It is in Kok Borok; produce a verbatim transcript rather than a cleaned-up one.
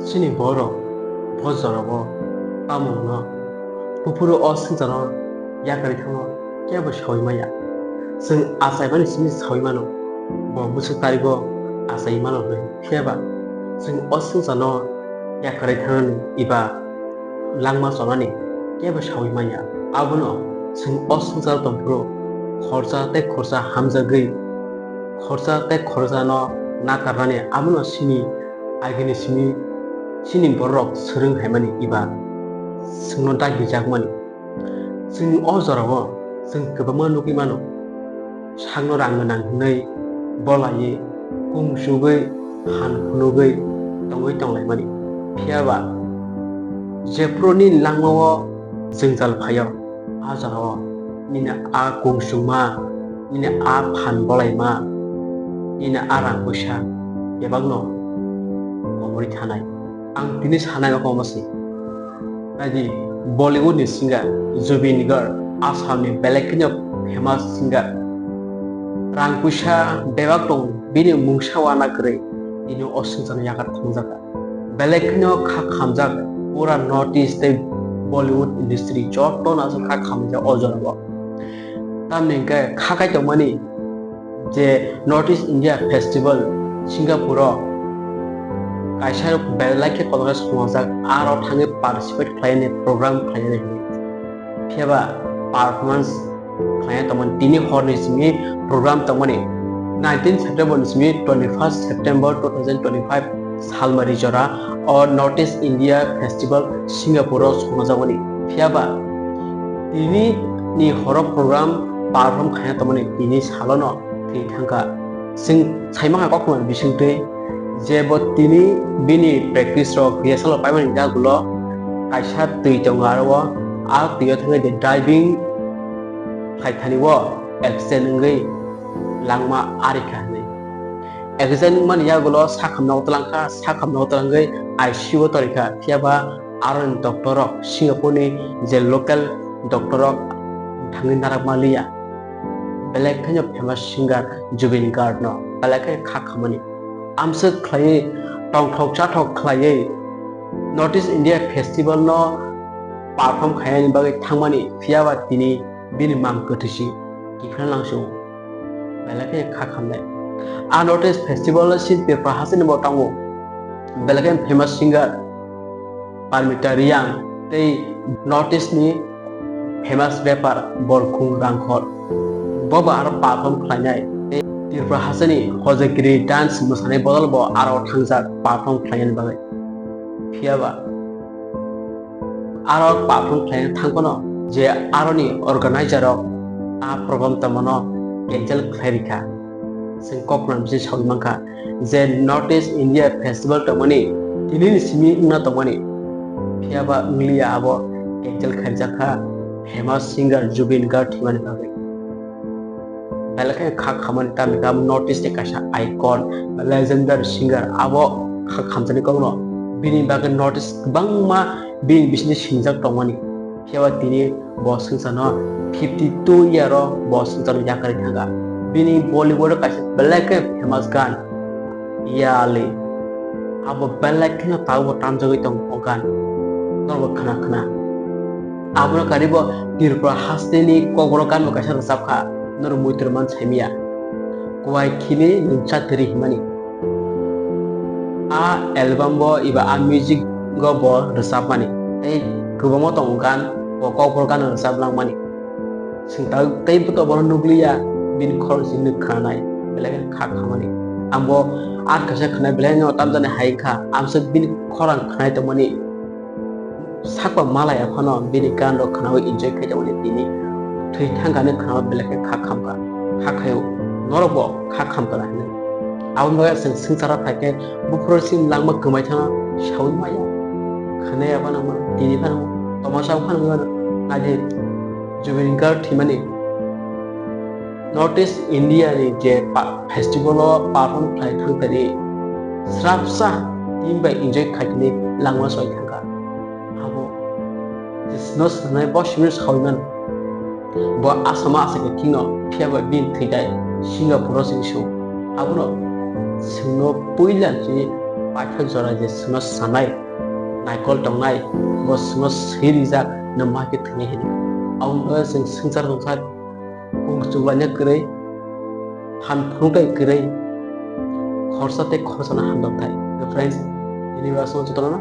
Chini borok bo jorao tamungno buphuru o swngcharno yakarwi thangno kebo saui manya. Chwng achaimani simi saui mano, bo bwswk tarigo achai mano hwnwi. Phiyaba chwng o swngcharno yakarwi thangnani eba langma chonani kebo saui manya. Abono chwng o swngcharo tongphuru khoroksa tei khoroksa hamjagwi, khoroksa tei khoroksano nakarnani abono chini agini simi chini bororok swrwng haimani eba chwngno dagijakmani. Chwng o jorao chwng kwbangma nugwi mano, sakno rang gwnang hwnwi bolaiwi, kung chugwi, phan phunugwi tongwi tonglaimani. Phiyaba jephuru nini langmao jwngjal phaio, a jorao nini a kung chungma, nini a phan bolaima, nini a rang puisa bebakno komorwi thanai. Ang tini sanai o komo se. Naidi, Bollywood ni singer Zubeen Garg, Assam ni belai kheno famous singer. Rang puisa bebak tong, bini mungsa wana kwrwi, tini o swngcharno yakar thangjakha. Belai kheno kha khamjak pura North East tei Bollywood industry joto no aswk kha khamjak o jorao. Tamni hwnkhe kha kai tongmani je North East India Festival Singapore o kaisa belai khe kotor khe swnamjak, aro thangwi participate khlainani program khlainani hwnwi. Phiyaba performance khlaiya tongmani tini horni simi program tongmani nineteen September ni simi twenty-first September two thousand twenty-five salmari jora o North East India Festival Singapore o swnamjakmani. Phiyaba tini ni horo program perform khaina tongmani tini salono thwi thangkha. Chwng saimangkha koktwma bisingtwi je bo tini bini practice rok rehearsal rok paimani yagulo kaisa twi tongo aro o, a twi o thangwi de diving khlaithani o accident wngwi langma arikha hwnwi. Accident wngmani yagulo sakhamno twlangkha, sakhamno twlangwi I C U o torikha, phiyaba aroni doctor rok Singapore ni je local doctor rok thangwi narakma liya. Belai kheno famous singer Zubeen Garg no belai khe kha khamani. Amswk khlaiwi tongthok chathok khlaiwi North East India Festival no perform khainani bagwi thangmani, phiyaba tini bini mang kwthwi si kiphilna nangsu. Belai khe kha khamnai. A North East Festival si Tripura hasteni bo tongo. Belai khe famous singer Parmita Reang tei North East ni famous rapper Borkhung Rangkhol. Bo bo aro perform khlainai tei Tripura hasteni Hojagiri dance mwsanai bodol bo aro thangjak perform khlainani bagwi. Phiyaba aro perform khlaina thangphano je aroni organizer rok a program tongmano cancel khlai rikha. Chwng kokno bisi saui mankha je North East India Festival tongmani tini ni simi wngna tongmani, phiyaba wngliya abo cancel khaijakha famous singer Zubeen Garg thwimani bagwi. Belai khe kha khamani tamni khe abo North East ni kaisa icon, legendary singer, abo kha khamjani kokno bini bagwi North East kwbangma bini bisingtwi singjak tongmani. Phiyaba tini bo swngcharno fifty two year o bo swngcharno yakarwi thangkha. Bini Bollywood o kaisa belai khe famous gan Yaali. Abo belai kheno tabukbo tamjagwi tongo o gan. Norokbo khna khna. Abono karibo Tripura hasteni kokborok ganbo kaisa rwchapkha, norok muitu rwmani saimiya. Kuai khini nwng chatwrwi himani. A album bo eba a music o bo rwchapmani. Tei kwbangma tongo gan, bo kokborok gano rwchap langmani. Chwng ta tei bwtwi bono nukliya, bini khorang simi khwnanai, belai khe kha khamani. Ang bo ar kaisa khwnai, belai no tamjani hai wngkha, amswk bini khorang khwnai tongmani. Sakba malaya phano bini gan rok khwnawi enjoy khai tongmani, bini thwi thangkani khwnawi belai khe kha khamkha, kha khaio, norok bo kha khamkha na hinwi. Aboni bagwi chwng swngcharo phaikhe buphuru chini langma kwmai thangno saui maya. Khwnaya phano tini phano tomasa phano naidi Zubeen Garg thwimani North East India ni je pa-, festival o perform khlai thang tani srapsa team bai enjoy khai tini langma soi thangkha. Abo jesno swngnai bo simi saui mano. Bo asama asai khe thwino, phiya ba bini thwi dai Singapore o se sung. Abono chwngno puila chini Paithak jora je chwngno sanai, naikol tongnai, bo chwngno swi rijak, nwng ma khe thwngnai hino. Aboni bagwi chwng swngchar tongsa kung chubaina kwrwi, han phunuktai kwrwi, khorsa tei khorsano hamjakthai. Friends, tini bo aswk jotono